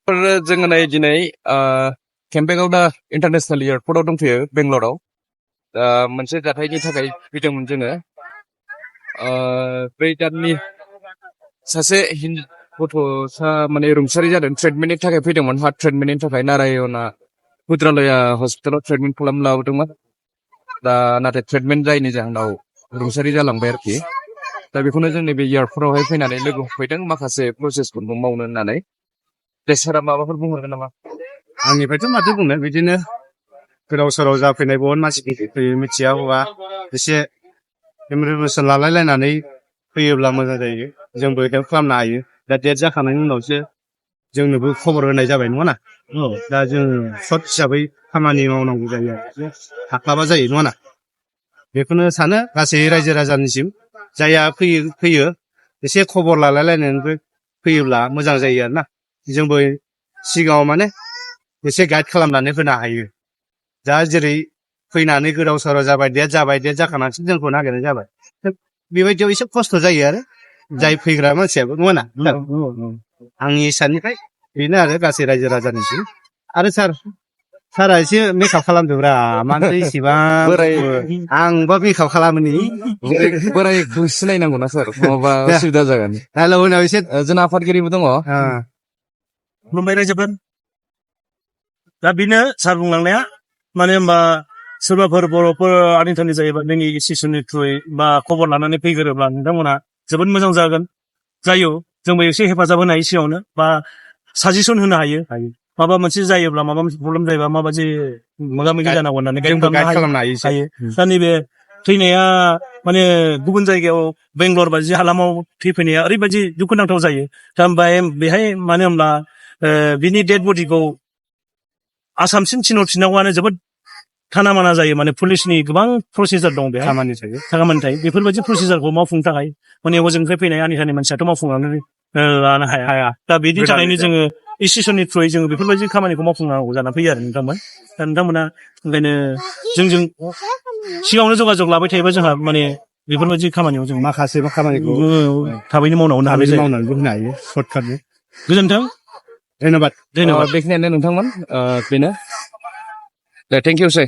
जोङो नै दिनै केम्पेगाव दा इन्टारनेसनेल एयारपर्टआव दंफैयो बेंगलराव मोनसे जाथायनि थाखाय फैदोंमोन जोङो बै दाननि सासे गथ'सा माने रुंसारि जादों ट्रिटमेन्टनि थाखाय फैदोंमोन हार्ट ट्रिटमेन्टनि थाखाय नारायणा रुद्रालया हस्पिटालाव ट्रिटमेन्ट खालामनो लाबोदोंमोन दा नाथाय ट्रिटमेन्ट जायैनि जाहोनाव रुंसारि जालांबाय आरोखि दा बेखौनो जोंनि बे एयारपर्टआवहाय फैनानै लोगो हमफैदों माखासे प्रसेसफोरखौ मावनो होननानै दे सारा माबाफोर बुंहरगोन नामा आंनिफ्रायथ' माथो बुंनो बिदिनो गोदाव सोराव जाफैनाय बहुत मानसि फैयो मिथिया हौवा एसे इनफरमेसन लालायलायनानै फैयोब्ला मोजां जायो जोंबो हेल्प खालामनो हायो दा डेट जाखांनायनि उनावसो जोंनोबो खबर होनाय जाबाय नङा ना दा जों सर्ट हिसाबै खामानि मावनांगौ जायो हास्लाबा जायो नङा ना बेखौनो सानो गासै रायजो राजानिसिम जायहा फैयो एसे खबर लालायलायनानैबो फैयोब्ला मोजां जायो आरोना जोंबो सिगाङाव माने एसे गाइड खालामनानै होनो हायो दा जेरै फैनानै गोदाव सोराव जाबाय डेट जाखांनानैसो जोंखौ नागिरनाय जाबाय बेबायदियाव एसे खस्थ' जायो आरो जाय फैग्रा मानसियाबो नङा ना आंनि हिसाबनिफ्राय बेनो आरो गासै रायजो राजानिसिम आरो सारा एसे मेकआप खालामदोब्रा मानोथो इसेबां आंबा मेकआप खालामोनि बोराय सिनायनांगौना सार नङाबा उसुबिदा जागोन हेल' उनाव एसे जोंना आफादगिरिबो दङ खुलुमबाय रायजोफोर दा बेनो सार बुंलांनाया माने होनबा सोरबाफोर बर'फोर आनिथानि जायोबा जोंनि सिसुनि थ्रुयै बा खबर लानानै फैगोरोब्ला नोंथांमोना जोबोद मोजां जायो जोंबो एसे हेफाजाब होनो हायो सिगाङावनो बा साजेसन होनो हायो माबा मोनसे जायोब्ला माबा मोनसे प्रब्लेम जायोबा माबायदि मोगा मोगि जानांगौ होननानै गाइड खालामनो हायो दा नैबे थैनाया माने गुबुन जायगायाव बेंगलर बायदि हालामाव थैफैनाया ओरैबायदि दुखुनांथाव जायो दा बेहाय मानो होनब्ला बिनि डेड बडिखौ आसामसिम थिनहरफिननांगौआनो जोबोद थाना माना जायो माने पुलिसनि गोबां प्रसिजार दं बेहाय खामानि थायो बेफोरबायदि प्रसिजारखौ मावफुंनो थाखाय माने हजोंनिफ्राय फैनाय आनिथानि मानसियाथ' मावफुंनानै लानो हाया दा बेनि थाखायनो जोङो इन्स्टिटिउसननि थ्रुयै जोङो बेफोरबायदि खामानिखौ मावफुंनांगौ जानानै फैयो आरो दा नोंथांमोना ओंखायनो जोंजों सिगाङावनो जगाजग लाबाय थायोबा जोंहा माने बेफोरबायदि खामानियाव जों माखासे खामानिखौ थाबैनो मावनो हानाय जायो मावनानैबो होनो हायो सर्टकाटनि गोजोन्थों धन्यबाद बेखिनियानो नोंथांमोन बेनो दे थेंक इउ सार